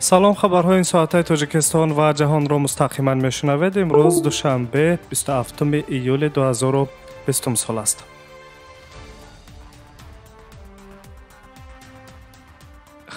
Салом, хабарҳои ин соатаи Тоҷикистон ва ҷаҳонро мустақиман мешунавед. Имрӯз душанбе, 27 июли 2020 сол аст.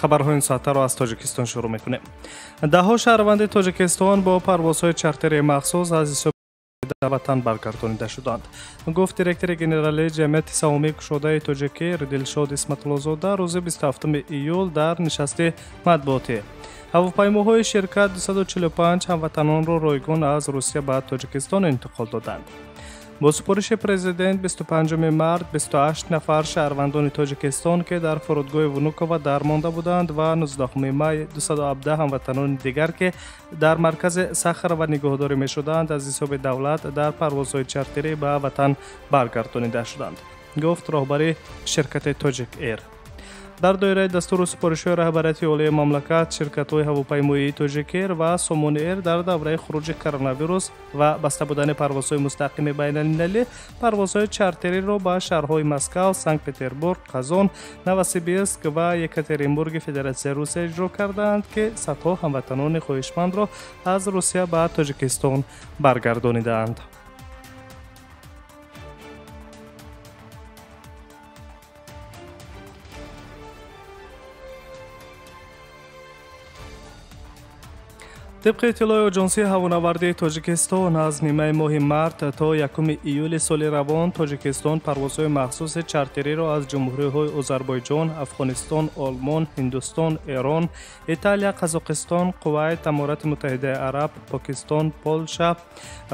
Хабарҳои ин соатаро аз Тоҷикистон шурӯъ мекунем. Даҳҳо шаҳрванди Тоҷикистон бо парвозҳои чартерии махсус аз ҳисоби ватан баргардонида шуданд. Гуфт директори генералии ҷамъияти саҳомии кушодаи тоҷикӣ Дилшод Исматуллозода рӯзи 27 июл дар нишасти матбуотӣ. Ҳавопаймоҳои ширкат 245 ҳамватанонро ройгон аз Русия ба Тоҷикистон интиқол доданд. Бо супориши президент 25 март 28 нафар шаҳрвандони Тоҷикистон, ки дар фурудгоҳи Внукова дармонда буданд, ва 19 май 217 ҳамватанони дигар, ки дар маркази Сахарова нигоҳдорӣ мешуданд, аз ҳисоби давлат дар парвозҳои чартерӣ ба ватан баргардонида шуданд, гуфт роҳбари ширкати Тоҷик Эйр. Дар доираи дастуру супоришҳои раҳбарияти олии мамлакат, ширкатҳои ҳавопаймоии Тоҷикэйр ва Сомон Эйр дар давраи хуруҷи коронавирус ва баста будани парвозҳои мустақими байналмилалӣ парвозҳои чартериро ба шаҳрҳои Москав, Санкт-Петербург, Қазон, Новосибирск ва Екатеринбурги Федератсияи Русия иҷро кардаанд, ки садҳо ҳамватанони хоҳишмандро аз Русия ба Тоҷикистон баргардонидаанд. Тибқи иттилои Оҷонсии ҳавонавардии Тоҷикистон, аз нимаи моҳи март то 1 июли соли равон Тоҷикистон парвозҳои махсуси чартериро аз ҷумҳуриҳои Озарбойҷон, Афғонистон, Олмон, Ҳиндустон, Эрон, Италия, Қазоқистон, Кувайт, Аморати Муттаҳидаи Араб, Покистон, Полша,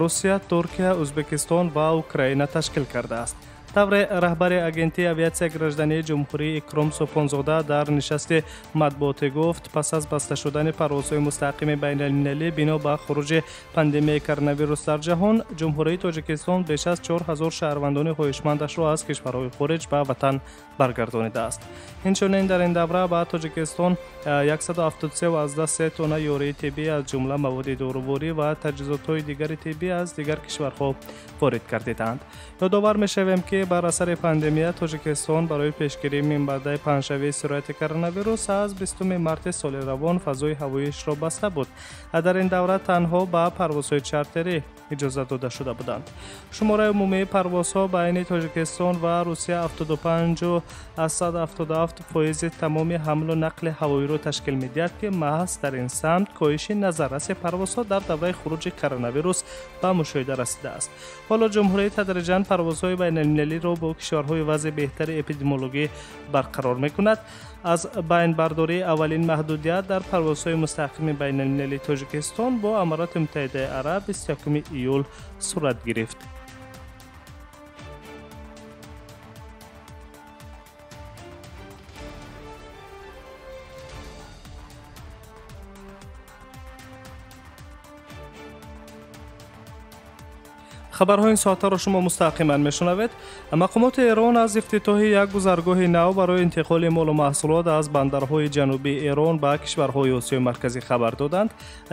Русия, Туркия, Ӯзбекистон ва Украина ташкил кардааст. Тавре раҳбари агентии авиатсияи граждании ҷумҳурии Икром Супонзода дар нишасти матбуотӣ гуфт, пас аз баста шудани парвозҳои мустақими байналмилалӣ бино ба хуруҷи пандемияи коронавирус дар ҷаҳон, ҷумҳурии Тоҷикистон беш аз 4000 шаҳрвандони хоҳишмандашро аз кишварҳои хориҷ ба ватан баргардонидааст. Инчунин дар ин давра ба Тоҷикистон 173,3 тонна ёрии тиббӣ, аз ҷумла маводи доруворӣ ва таҷҳизотҳои дигари тиббӣ аз дигар кишварҳо ворид гардидаанд. Ёдовар мешавем, ки бар асари пандемия Тоҷикистон барои пешгирии минбаъдаи паҳншавии сирояти коронавирус аз 20 марти соли равон фазои ҳавоишро баста буд. Дар ин давра танҳо ба парвозҳои чартерӣ иҷозат дода шуда буданд. Шумораи умумии парвозҳо байни Тоҷикистон ва Русия 75,77% тамоми ҳамлу нақли ҳавоиро ташкил медиҳад, ки маҳз дар ин самт коҳиши назарраси парвозҳо дар давраи хуруҷи коронавирус ба мушоҳида расидааст. Ҳоло ҷумҳурӣ тадриҷан парвозҳои байналмилалиро бо кишварҳои вазъи беҳтари эпидемиологӣ барқарор мекунад. Аз байнбардории аввалин маҳдудият дар парвозҳои мустақими байналмилалии Тоҷикистон бо Аморати Муттаҳидаи Араб 21 июл сурат гирифт. Хабарҳои ин соатаро шумо мустақиман мешунавед. Мақомоти Эрон аз ифтитоҳи як гузаргоҳи нав барои интиқоли молу маҳсулот аз бандарҳои ҷанубии Эрон ба кишварҳои Осиёи Марказӣ хабар доданд.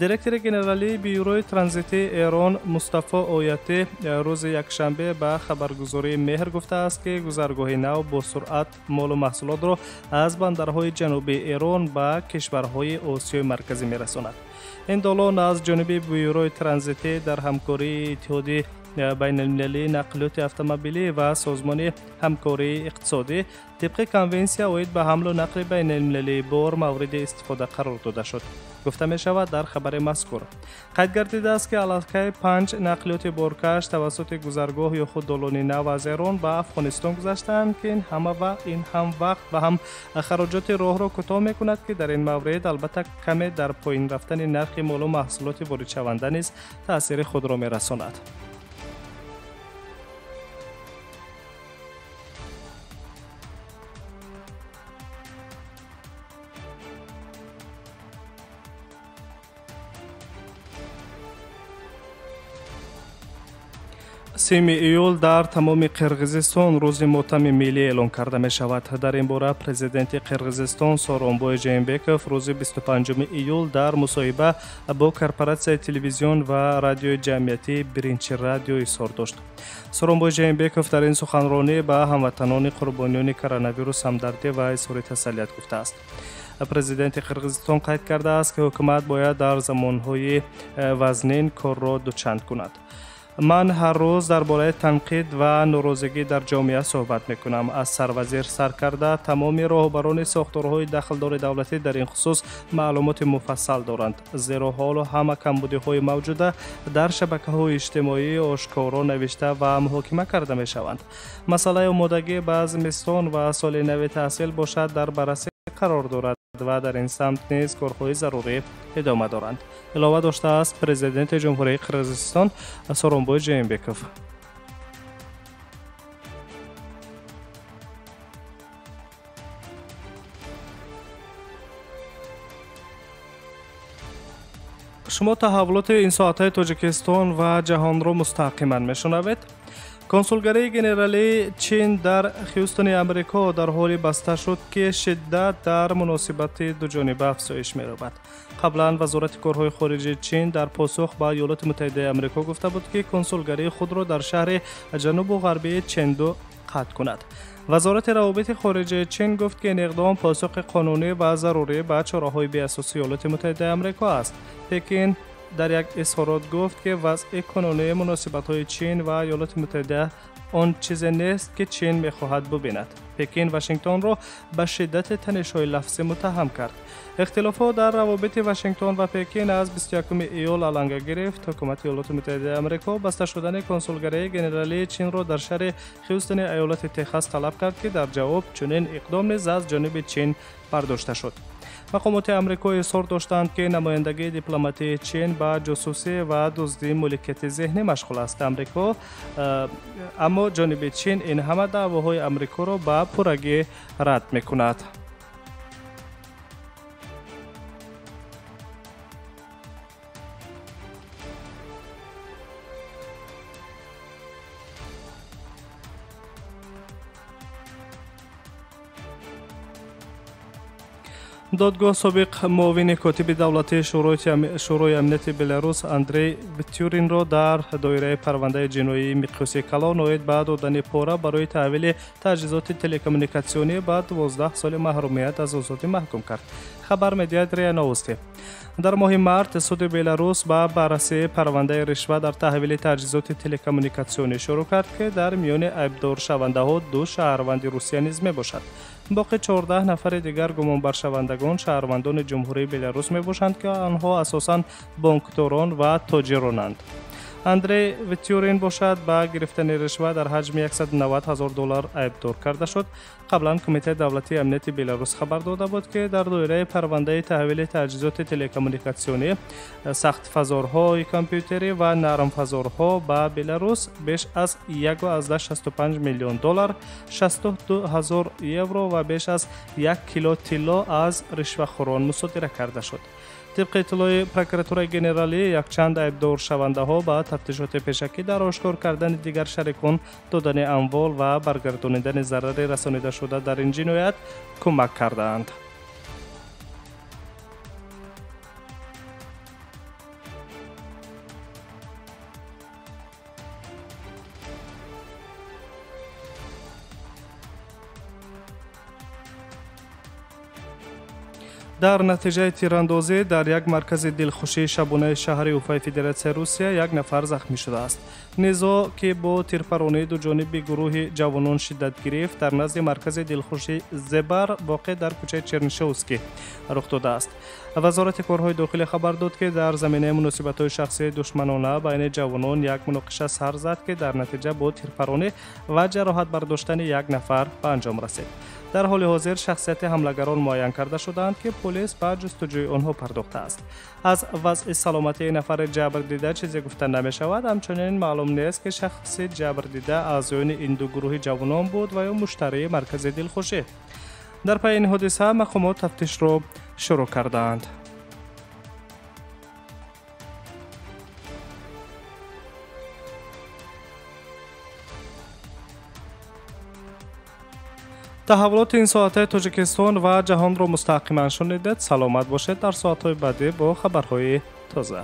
Директори генералии бюрои транзитии Эрон Мустафо Оятӣ рӯзи якшанбе ба хабаргузории Меҳр гуфтааст, ки гузаргоҳи нав бо суръат молу маҳсулотро аз бандарҳои ҷанубии Эрон ба кишварҳои Осиёи Марказӣ мерасонад. Ин долон аз ҷониби бюрои транзитӣ дар ҳамкории Иттиҳоди байналмилалии нақлиёти автомобилӣ ва Созмони ҳамкории иқтисодӣ тибқи конвенсия оид ба ҳамлу нақли байналмилалии бор мавриди истифода қарор дода шуд, гуфта мешавад дар хабари мазкур. Қайд гардидааст, ки аллакай 5 нақлиёти боркаш тавассути гузаргоҳ ё худ долони нав аз Эрон ба Афғонистон гузаштаанд, ки ин ҳам вақт ва ҳам хароҷоти роҳро кӯтоҳ мекунад, ки дар ин маврид албатта каме дар поин рафтани нархи молу маҳсулоти воридшаванда низ таъсири худро мерасонад. 3 июл дар тамоми Қирғизистон рӯзи мотами миллӣ эълон карда мешавад. Дар ин бора президенти Қирғизистон Сооронбой Жээнбеков рӯзи 25 июл дар мусоҳиба бо корпоратсияи телевизион ва радиои ҷамъиятии Биринчи радио изҳор дошт. Сооронбой Жээнбеков дар ин суханронӣ ба ҳамватанони қурбониёни коронавирус ҳамдардӣ ва изҳори тасаллият гуфтааст. Президенти Қирғизистон қайд кардааст, ки ҳукумат бояд дар замонҳои вазнин корро дучанд кунад. Ман ҳар рӯз дар бораи танқид ва норозигӣ дар ҷомеа суҳбат мекунам. Аз сарвазир сар карда тамоми роҳбарони сохторҳои дахлдори давлатӣ дар ин хусус маълумоти муфассал доранд, зеро ҳоло ҳама камбудиҳои мавҷуда дар шабакаҳои иҷтимоӣ ошкоро навишта ва муҳокима карда мешаванд. Масъалаи омодагӣ ба зимистон ва соли нави таҳсил бошад дар баррасӣ қарор дорад ва дар ин самт низ корҳои зарурӣ идома доранд, илова доштааст президенти Ҷумҳурии Қирғизистон Сооронбой Жээнбеков. Шумо таҳаввулоти ин соатҳои Тоҷикистон ва ҷаҳонро мустақиман мешунавед. Консулгарии генералии Чин дар Хьюстони Амрико дар ҳоле баста шуд, ки шиддат дар муносибати дуҷониба афзоиш меёбад. Қаблан Вазорати корҳои хориҷии Чин дар посух ба Иёлоти Муттаҳидаи Амрико гуфта буд, ки консулгарии худро дар шаҳри ҷанубу ғарбии Ченду қатъ кунад. Вазорати равобити хориҷии Чин гуфт, ки ин иқдом посухи қонунӣ ва зарурӣ ба чораҳои беасоси Иёлоти Муттаҳидаи Амрико аст. Пекин дар як изҳорот гуфт, ки вазъи кунунии муносибатҳои Чин ва Иёлоти Муттаҳида он чизе нест, ки Чин мехоҳад бубинад. Пекин Вашингтонро ба шиддати танишҳои лафзӣ муттаҳам кард. Ихтилофот дар равобити Вашингтон ва Пекин аз 21 июл аланга гирифт. Ҳукумати Иёлоти Муттаҳидаи Амрико баста шудани консулгарии генералии Чинро дар шаҳри Хьюстони иёлати Техас талаб кард, ки дар ҷавоб чунин иқдом низ аз ҷониби Чин бардошта шуд. Мақомоти Амрико изҳор доштанд, ки намояндагии дипломатии Чин ба ҷосусӣ ва дуздии моликияти зеҳнӣ машғул аст. Амрико аммо ҷониби Чин ин ҳама даъвоҳои Амрикоро ба пуррагӣ рад мекунад. Додгоҳ собиқ муовини котиби давлатии Шӯрои амнияти Беларус Андрей Втюринро дар доираи парвандаи ҷиноии миқёси калон оид ба додани пора барои таҳвили таҷҳизоти телекоммуникатсионӣ ба 12 соли маҳрумият аз озодӣ маҳкум кард, хабар медиҳад РИА Новости. Дар моҳи март суди Беларус ба баррасии парвандаи ришва дар таҳвили таҷҳизоти телекоммуникатсионӣ шурӯъ кард, ки дар миёни айбдоршавандаҳо ду шаҳрванди Русия низ мебошад. Боқи 14 нафари дигар гумонбаршавандагон шаҳрвандони Ҷумҳурии Беларус мебошанд, ки онҳо асосан бонкдорон ва тоҷиронанд. Андрей Втюрин бошад ба гирифтани ришва дар ҳаҷми 190 ҳазор доллар айбдор карда шуд. Қаблан Кумитаи давлатии амнияти Беларус хабар дода буд, ки дар доираи парвандаи таҳвили таҷҳизоти телекоммуникатсионӣ, сахтфазорҳои компютерӣ ва нармфазорҳо ба Беларус беш аз 1,65 миллион доллар, 62 ҳазор евро ва беш аз 1 кило тилло аз ришвахӯрон мусодира карда шуд. Тибқи иттилои прокуратураи генералӣ, якчанд айбдоршавандаҳо ба тафтишоти пешакӣ дар ошкор кардани дигар шарикон, додани амвол ва баргардонидани зарари расонидашуда дар ин ҷиноят кӯмак кардаанд. Дар натиҷаи тирандозӣ дар як маркази дилхушии шабонаи шаҳри Уфаи Федератсияи Русия як нафар захмӣ шудааст. Низоъ, ки бо тирпаронии дуҷониби гурӯҳи ҷавонон шиддат гирифт, дар назди маркази дилхушии Зебар воқеъ дар кӯчаи Чернышевский рух додааст. Вазорати корҳои дохилӣ хабар дод, ки дар заминаи муносибатҳои шахсии душманона байни ҷавонон як муноқиша сар зад, ки дар натиҷа бо тирпаронӣ ва ҷароҳат бардоштани як нафар ба анҷом расид. Дар ҳоли ҳозир шахсияти ҳамлагарон муайян карда шудаанд, ки полис ба ҷустуҷӯи онҳо пардохтааст. Аз вазъи саломатии нафари ҷабрдида чизе гуфта намешавад. Ҳамчунин маълум нест, ки шахси ҷабрдида аъзоёни ин ду гурӯҳи ҷавонон буд ва ё муштарии маркази дилхушӣ. Дар пайи ин ҳодиса мақомот тафтишро шурӯъ кардаанд. Таҳаввулоти ин соатаи Тоҷикистон ва ҷаҳонро мустақиман шунидед. Саломат бошед. Дар соатҳои баъдӣ бо хабарҳои тоза.